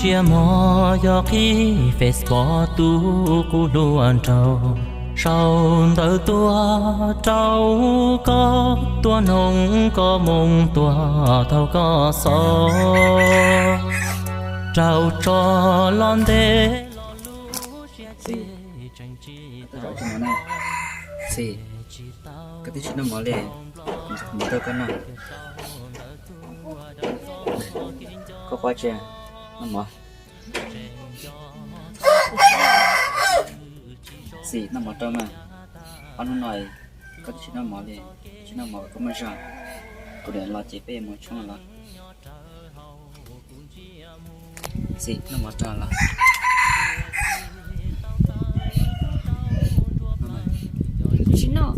Tsiaj mog yog qhib Facebook tus qub hlua nraug, sau ntawv tuaj rau koj, tuaj noog koj moo tuaj thaum koj xaus, raug tso los ntev los lub siab ces tseem tsis tau. Xis, koj twb tsis noj mov li, kuv mus rau koj noj. Koj quaj tsi, noj mov. Xis, noj mov rau mas. Ob hnub no koj twb tsis noj mov li, tsis noj mov kom koj muaj zog. Kuv niam los ces peb yuav mus tshoob los. Xis, noj mov rau los. Kuv tsis noj.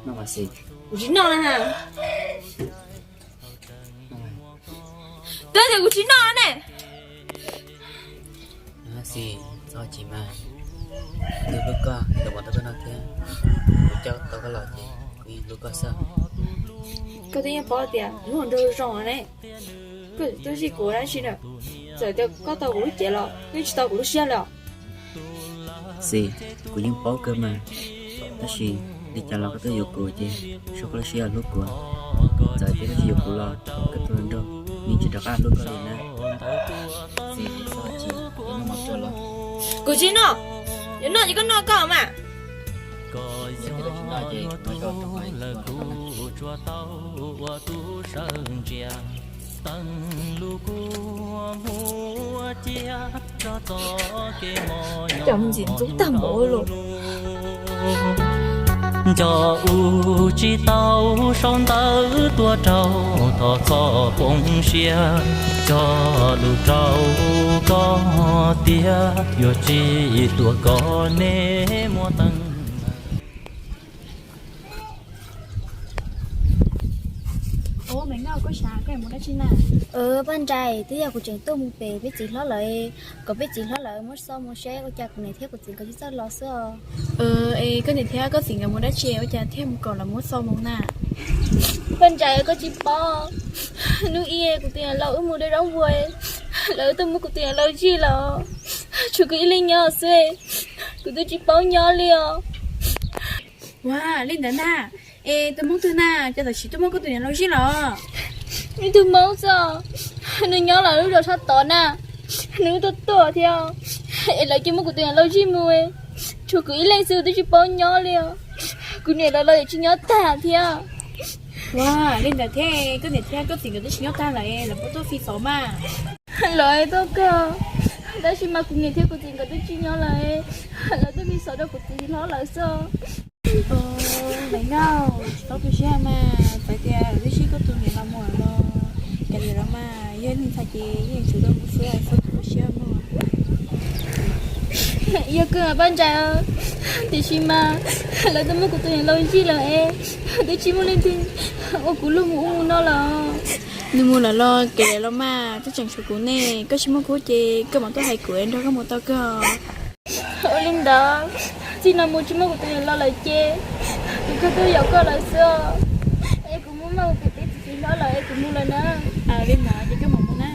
Noj mas Xis. Kuv tsis noj na. Twb tias kuv tsis noj ne. Xis, txhob chim mas. Kuv hlub koj, kuv hlub koj no thiab. Kuv coj tau koj los ces kuv yeej hlub koj xwb. Koj twb yeej paub tias kuv ua nraug zoo ne. Koj twb zij kuv dab tsi na? Txawm tias koj tau kuv lub cev los yeej tsis tau kuv lub siab li os. Xis, kuv yeej paub kawg mas, tab sis li cas los koj twb yuav kuv ces seb koj lub siab hlub kuv. Txawm tias koj tsis yuav kuv los koj tus hluas nraug yeej tsis rov qab hlub koj li na. Xis, txhob chim, noj mov rau los. Kuv tsis noj, yuav noj ces koj noj koj mas. Cov ntxim ntxub tag npaum li. Nco ua tsis tau sau ntawv tuaj rau, thov txhob poob siab, cog lus rau koj tiag, yuav tsis tuaj kom nej muaj teeb meem. Paj Nrais, twb yog kuv tseem tuaj mus pem peb txiv hlob lawv, kom peb txiv hlob lawv muab xauj mus seb ua cas kuv niam thiab kuv txiv nkawd tsis txawj los xwb os. Es koj niam thiab koj txiv nkawd mus dab tsi ua cas thiaj mus kom lawv muab xauj mus na? Paj Nrais, koj tsis paub, hnub ib kuv tus niam laus wb mus de zaub npua, lawv twb muab kuv tus niam laus zij lawm, tshuav kuv ib leeg nyob xwb, kuv twb tsis paub nyob li os. Ua li ntawd na, es tus hmoob twg na ces tam sim twb muab koj tus niam laus zij los? Ib tug hmoob xwb, nws nyob lawm lub zos sab tod na, nws tuaj tuaj thiab, es lawv cia muab kuv tus niam laus zij mus, tshuav kuv ib leeg xwb twb tsis paub nyob li os. Kuv niam laus los tsis nyob tag thiab. Ua li ntawd thiab, koj niam thiab koj txiv nkawd twb tsis nyob tag lawm, lawv puas tuaj fi xov mas? Lawv tuaj kawg, tab sis mas kuv niam thiab kuv txiv nkawd twb tsis nyob lawm, lawv tuaj fi xov rau kuv txiv hlob lawv xwb. Lawv nkauj tsis tau tu siab mas, txawm tias lawv twb zij koj tus niam laus mus los, cas li los mas yog neeg ntxhais ces yeej tsum tau mus xwb, txhob tu siab mog. Yog kawg Paj Nrais, tiam sis mas lawv twb muab kuv tus niam laus zij lawm es twb tsis muaj leej twg ua kuv luag mus ub mus no lawm. Nws mus lawm los kev lawm los mas, twb tseem tshuav kuv ne, koj tsis muaj kuv ces koj mam tuaj hais kuv nrog koj mus tau kawg. Ua li ntawd, txij no mus tsis muaj kuv tus niam laus lawm ces kuv kawg tuaj yaum koj lawm xwb os. Es kuv muab muab kuv pem peb txiv txiv hlob lawm es kuv mus lawm na. Li ntawd ces koj mam mus na.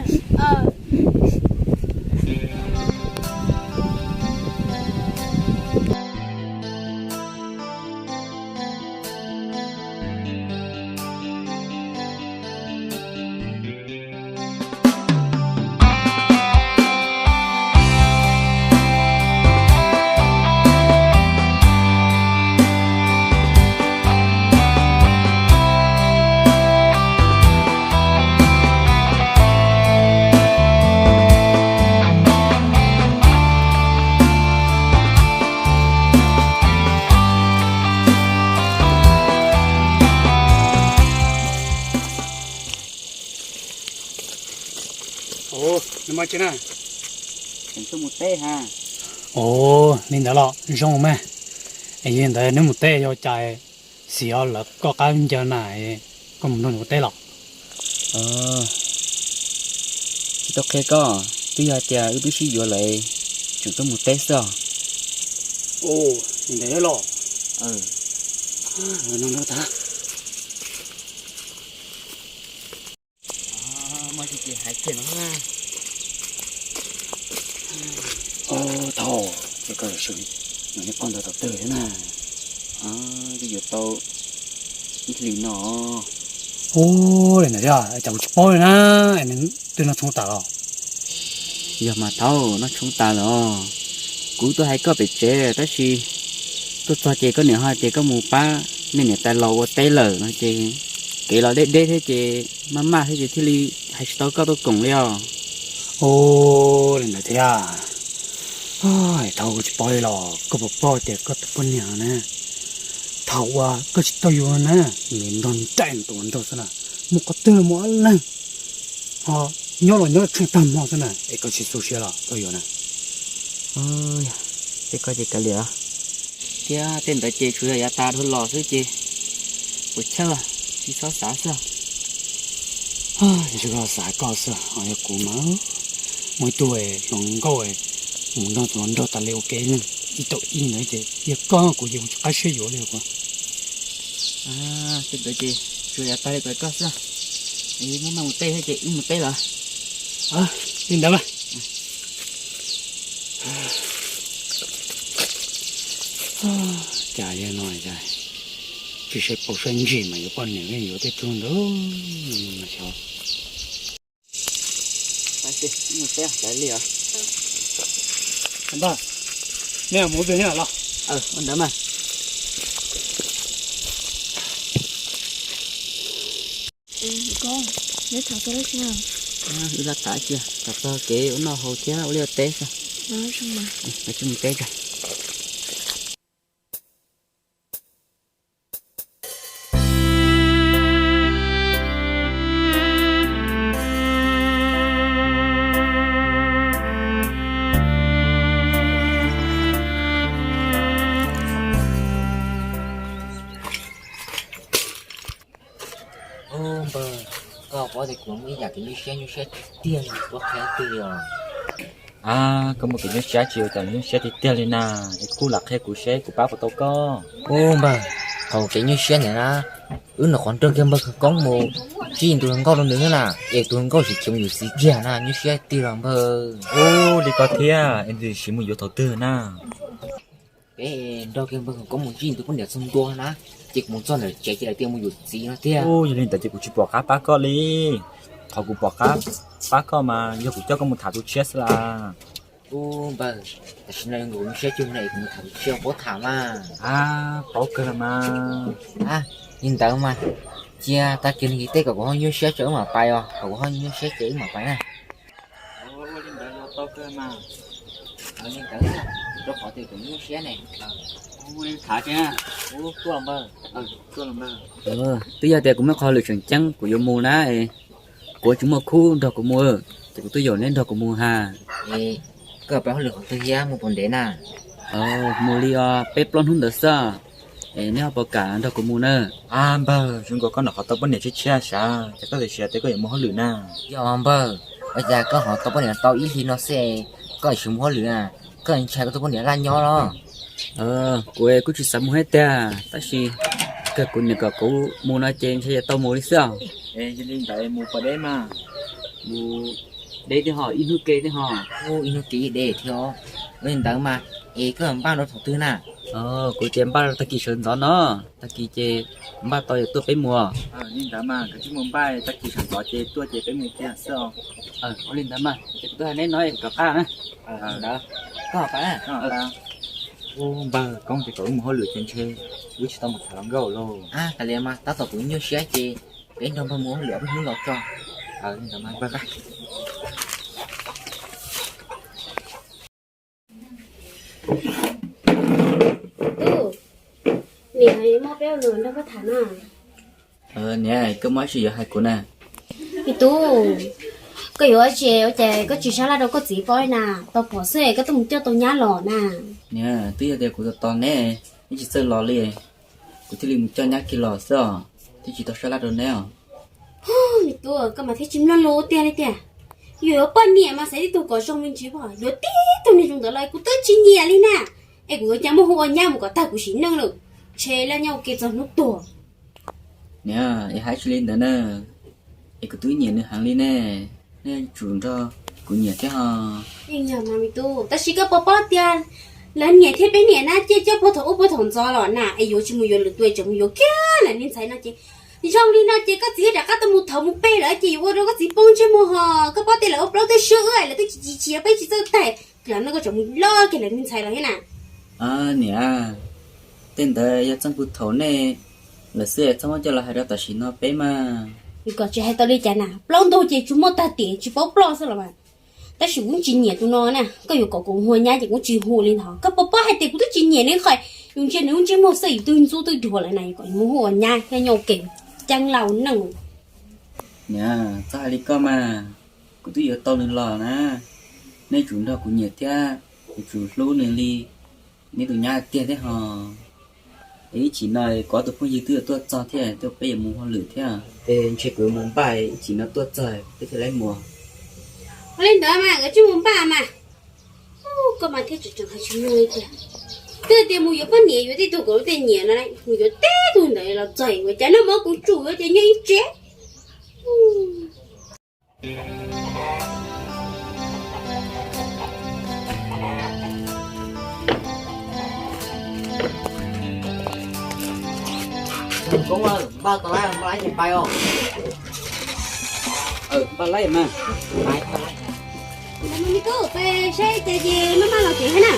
Ua li ntawd los zoo mas. Es yog li ntawd neb mus teb yog cas, xim os lawv koj qab ncaws na, koj mus nrog nws ua teb los? Tsis tau qhia koj, twb yog tias wb twb sib yuav lawm, tseem tuaj mus teb xwb os. Ua li ntawd los? Muaj tsis ces hais kiag no na. Thaum, koj yuav poj ntawd tau twg thiab na? Twb yuav tau ib hlis no. Ua li ntawd thiab, cas kuv tsis paub li na, twb noj tshoob tas los? Yog mas thaum noj tshoob tas lawm os. Kuv tuaj hais koj pem tsev tab sis tuaj txog ces koj niam ho tias koj mus pab nej niam tais laus ua teb lawm no ces kev los deb deb thiab ces maj maj thiab ces thiaj li hais tsis tau koj tuaj koom li os. Ua li ntawd thiab. Thaum kuv tsis paub li los koj puas paub tias koj tus poj niam na, thaum uas koj tsis tau yuav na, nws nrog nraim tus hluas nraug xwb na, mus qhov twg los mus ob leeg, ho nyob los nyob tsheej tag hmo xwb na, es koj tsis xu siab los koj yuav na. Tej ko ces kav liam, thiab tej ntawd ces tsuas yog yav tas dhau los xwb ces puas chawj, tsis txhob xav xwb. Tsis txhob xav koj xwb, ho yog kuv mas, muaj ib tug hluas nkauj mus nrog tus hluas nraug tas li ua ke ib leeg ib tau ib ntawd ces yog koj, kuv ces kuv tsis qab siab yuav li os. Tej ntawd ces tsuas yav tas li kom koj xwb, maj mam mus teb thiab ces wb mus teb lawm. Li ntawd mas. Cas li no, tsis saib paus saib ntsis mas yuav poj niam yuav tej tug ntawd mas xyov. Mus teb li os. Npawg, nej mus pem los? Ua ntawd mas. Wb los tham cia, tham txog kev ua noj haus thiab ua liaj ua teb xwb. Mus teb tso. Ub npawg, koj paub tias kuv muaj ib yam kev nyuaj siab, nyuaj siab tiag tiag li, puas qhia twg li os? Koj muaj kev nyuaj siab tsis ua cas nyuaj siab tiag tiag li na, es kuj lam qhia kuv seb kuv pab puas tau koj. Ub npawg, qhov kev nyuaj siab ntawd na, wb nyuam qhuav nrog kiag npawg Koob mus ntsib tus hluas nkauj rau nws xwb na, es tus hluas nkauj tseem khiav mus yuav txiv kiag na, nyuaj siab tiag los npawg. Ub, li ko thiab, es nws sim mus yuav thaum twg na? Peb nrog kiag npawg Koob mus ntsib tus poj niam txog ntua na, ces kuv mus txog ntawm tsev ces lawv tias mus yuav txiv no tiag. Ub, yog li ntawd ces kuv tsis pom qab pab koj li. Qhov kuv pom qab pab koj mas yog kuv coj koj mus tham tus tshiab xwb las. Ub npawg, tam sim no kuv nyuaj siab cuag no es kuv mus tham tus tshiab puas tham mas? A, paub kawg los mas. A, li ntawd mas, cia tag kis nws hais tej kom kuv ho nyuaj siab ces wb mam pais os, kom kuv ho nyuaj siab ces wb mam pais na. Ua li ntawd los tau kawg mas. Li ntawd, rau qhov tias kuv nyuaj siab ne. Ua li tham tsev. Ub, tuaj los npawg. Tuaj los npawg. Twb yog tias kuv muaj qhov lwm tseem ceeb kuv yuav mus na, kuv tsis muaj khub nrog kuv mus, ces kuv twb yaum neb nrog kuv mus ha. Koj pab hauj lwm qhov twg thiab mus puas ntev na? Mus li os peb plaub hnub ntawd xwb, es neb ho puas kam nrog kuv mus na? A npawg, zoo nkaus koj nyuam qhuav tau poj niam tshiab tshiab sav, cas koj txawm hais tias koj yuav mus hauj lwm na? Yog npawg, ua cas koj ho tau poj niam tau ib hlis no xwb, koj tsis mus hauj lwm na? Koj ntshai koj tus poj niam laj nyob los? Kuv kuj tsis xav mus thiab tiag, tab sis kawg kuv niam kom kuv mus no ces ntshe yuav tau mus li xwb os. Yog li ntawd mus puas deb mas? Mus deb thiab ho, ib hnub ke thiab ho. Ib hnub ke ib deb thiab. Li ntawd mas, es koj npaj rau thaum twg na? Kuv tias npaj rau tag kis sawv ntxov no, tag kis ces npaj tau yuav tuaj peb mus. Li ntawd mas koj tsij mus npaj, tag kis sawv ntxov ces tuaj ces peb mus kiag xwb os. Ua li ntawd mas ces kuv twb hais neb no kom qab na. Ntawd, koj pab. Ub npawg, Koob tias kom wb mus hauj lwm ces ntshe wb tsis tau mus tham hluas nkauj lauj. Kav liam mas, tab tom kuv nyuaj siab ces peb nrog npawg mus hauj lwm ob peb hnub los tso. Li ntawd mas npawg. Tub, niam, muaj peb ua lus nrog koj tham na. Niam, koj muaj dab tsi yuav hais kuv na? Me tub, koj yuav dab tsi ua cas koj tsis sab laj rau koj txiv paub li na? Tau pom xwb koj twb mus coj tau nyab los na. Niam, twb yog tias kuv tos tos neb, neb tsis txawj los li, kuv thiaj li mus coj nyab kiag los xwb os, thiaj tsis tau sab laj rau neb os. Me tub, koj mas thiaj tsis mloog lus tiag li tiag. Yus yuav poj niam mas xaiv tib tug kom zoo me ntsis, yuav tib tug niag zoo ntawd los kuv twb tsis nyiam li na. Es kuv yuav cas muaj hu ua nyab mus kom tag kuv sim neej lawm. Ntshe laj nyob ua ke txog hnub tuag. Niam, es hais tsis li ntawd na, es kuv twb nyiam nws heev li ne, nej tsum nrog Kuv nyiam thiab ho. Tab sis koj puas paub tias lawv niam thiab peb niam na, cia coj puag thaum ub puag thaum ntxov los na, es yuav tsis mus yuav lwm tus, tseem mus yuav kiag lawv niag ntxhais no ces zoo li no ces koj txiv rov qab tuaj mus thaum mus pem lawm ces yuav ua rau koj txiv poob ntsej muag ho. Koj paub tias lawv ua plaub twb swb, lawv twb tsis tsis tsis, peb tsis txawj tag, los no koj tseem mus loj kiag lawv niag ntxhais los thiab na. Niam, tej ntawd yog txheej puag thaum nej lawm xwb, txhob muab coj los hais rau tam sim no peb mas. Kom tsis hais tau li cas na, plaub ntug ces tsuas muaj tag tiam tsis paub ploj xwb los mas. Tab sis kuv tsis nyiam tus no na, koj yuav kom kuv hu ua nyab ces kuv tsis hu li ntawd. Koj puas paub hais tias kuv twb tsis nyiam li qhov yus ntsia nws lub ntsej muag xwb yus twb ntxub twb dhuav lawm na, yuav kom yus mus hu ua nyab thiab nyob ua ke ceeb lauj neej. Niam, txhob hais li koj mas, kuv twb yuav tau nws los na, nej tsum nrog kuv nyiam thiab, kuv tsum hlub nws li neb tus nyab tiag thiab ho. Es ib chim no kuv ob tug phooj ywg twb yuav tuaj txog thiab, tuaj peb yuav mus hauj lwm thiab. Es ntshe kuv yuav mus npaj, ib chim no tuaj txog peb thiaj li mus. Ua li ntawd mas nkawd tsis mus npaj mas. Koj mas thiaj tseem tseem hais tsis mloog li tiag. Twb tias mus yuav poj niam, yuav tej tug kom lub tej nyiam no, mus yuav teb tug ntawd los txog ua cas noj mov kuv tsum yuav ces nyob ib tsev. Koob, npaj tau lawm, npaj lawm ces pais os. Npaj lawm mas. Mus me tub, peb saib cas ces maj maj los tsev thiab na.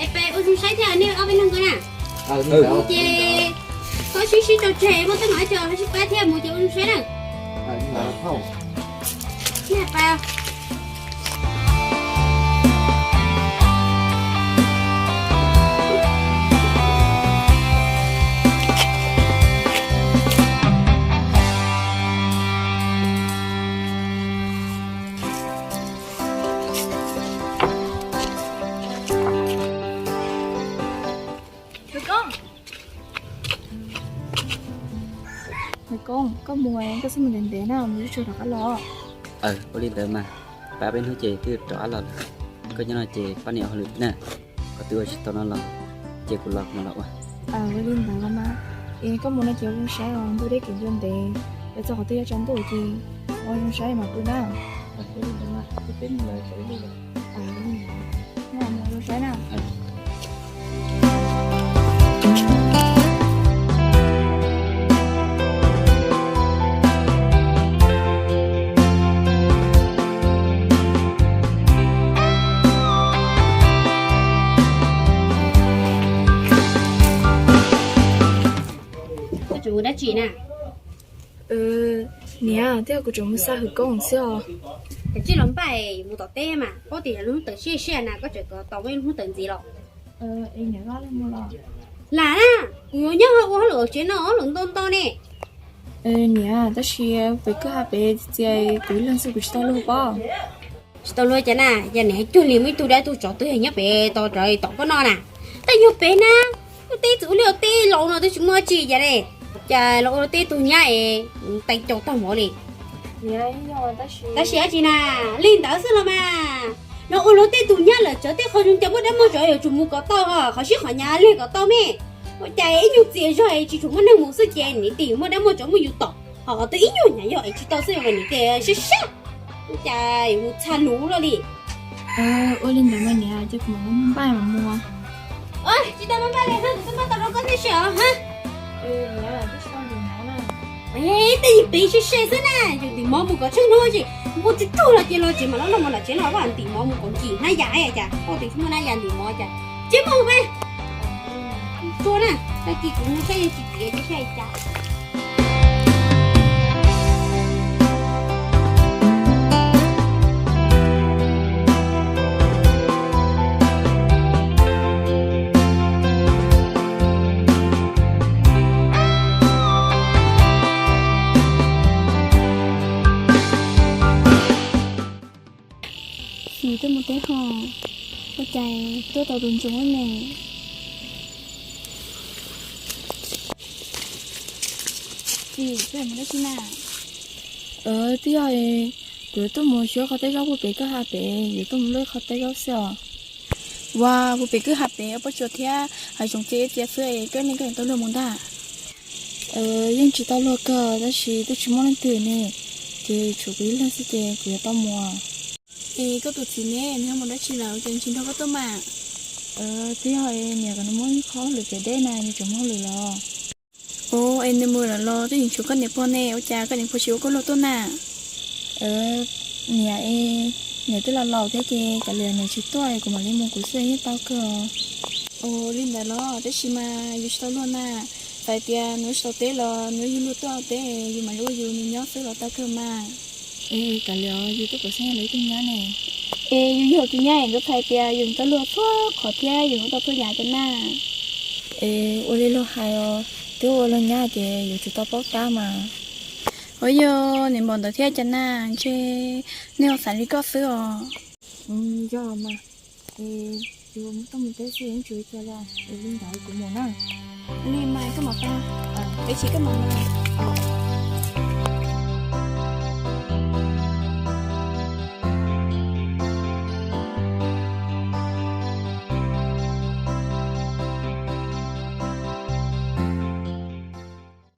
Es peb ua zoo saib thiab nej ob peb leeg ko na. Ces koj sib sib tso tseg, muaj teeb meem ib co ho sib pab thiab, mus ces ua zoo saib na. Koob, koj mus, koj txhob mus ntev ntev na, mus ib tsam rov qab los. Ua li ntawd mas, pab peb hnub ces twb rov qab los lawm. Koj nyob no ces pab niam ua hauj lwm na, kom twb ua tsis tau no los ces kuv los kuv mam los ua. Ua li ntawd los mas, es koj mus no ces ua zoo saib os, ntuj deb kev ncua ntev, yuav txog qhov twg yuav tsaus ntuj ces ua zoo saib mam pw na. Ua zoo saib na. Koj tseem mus dab tsi na? Niam, twb yog kuv tseem mus xa Hwm Koob xwb os. Kav tsij los npaj mus tom teb mas, paub tias yog lub hnub tawm siab siab na, koj tseem tos muaj ib lub hnub tawm ntxiv los. Lam na, kuv yuav nyob ua hauj lwm tsev no, hauj lwm ntau ntau ne. Niam, tab sis pem kwj ha pem txias kuv ib leeg xwb kuv tsis tau luag pob. Tsis tau luag cas na, yog niam cuag li muaj ib tug dab tug tsov twg nyob pem tos rau tom koj no na. Tej nyuag pem na, lub teb txwm ua liaj ua teb laus no twb tsis muaj dab tsi cas ne. Cas los ua lub teb tug nyab es teev caus tag npaum li. Tab sis dab tsi na, li ntawd xwb los mas. Los ua luag tej tug nyab lawm tsawv tej qhov zoo cas muaj dab muaj tsov yuav tsum mus kom tau, qhov sib qhov nyav lig kom tau me. Ua cas ib nyuag txias zog es tsis tshua muaj neeg mus xwb ces niam tias muaj dab muaj tsov muab yus tom, ho qhov twg ib nyuag nyav yog es tsis tau xwb yog niam tias sab sab. Ua cas yuav mus txha luv luaj li. Ua li ntawd mas niam, ces kuv mam li npaj mam mus. Tsis tau npaj li, kuv twb npaj tau rau koj thiab si os ha. Tej yim pem se se xwb na, yus ntim mov mus kom tsheej hnub tsis npau tsuj tsuag los ces los tsev mam li noj mov los tsev los vaj ntim mov mus kom nkim hnab yas cas, ua tias tsis muaj hnab yas ntim mov cas. Tsis mus mas. Tsuag na, tag kis kuv mus saib tsis tiav tsis saib cas. Xis tuaj mus teb ho, ua cas tuaj tau tus ntsuag ne? Xis, koj mus dab tsi na? Twb yog kuv yuav tuaj mus xyuas qhov teb zaub puag pem kwj ha pem, yuav tuaj mus luaj qhov teb zaub xwb os. Ua, puag pem kwj ha pem pob tsuas thiab hav zoov txias txias xwb es koj ne koj yuav tau luag mus ntag? Yeej tsis tau luag kawg tab sis twb tsis muaj leej twg ne, ces tshuav kuv ib leeg xwb ces kuv yuav tau mus. Es koj tus txiv ne, nws mus dab tsi lawm ces tsis nrog koj tuaj mas? Twb yog niam kom nws muab ib qho hauj lwm pem deb na, nws tseem muaj hauj lwm los. Ua, es nws mus lawm los twb yeej tshuav koj niam pog ne, ua cas koj niam pog tsis ua koj luag tuaj na? Niam, niam twb los laus thiab ces kav liam niam tsis tuaj, kuv mam li mus kuv xwb yeej tau kawg. Ua li ntawd los, tab sis mas yus tsis tau luag na. Txawm tias nws tsis tau teb los nws yug luag tuaj teb, yus mam li ua yus, nws nyob xwb los tau kawg mas. Es kav liam, yus twb pom xeeb yog lawv ib tug nyab ne. Es yus yog tus nyab es nkawd txhais tias yus tau luag txhua qhov thiab yus tau tuaj yam cov na. Es ua li luag hais os, twb ua luag nyab ces yus tsis tau paub tab mas. Ua yog niam npaum ntawd thiab cov na, ntshe nej ua xav li koj xwb os. Yog mas, es yus muab tuaj mus teb xwb yeej tsis ua cas los, es li ntawd kuv mus na. Li mas koj mam pab, peb sim koj mam mus.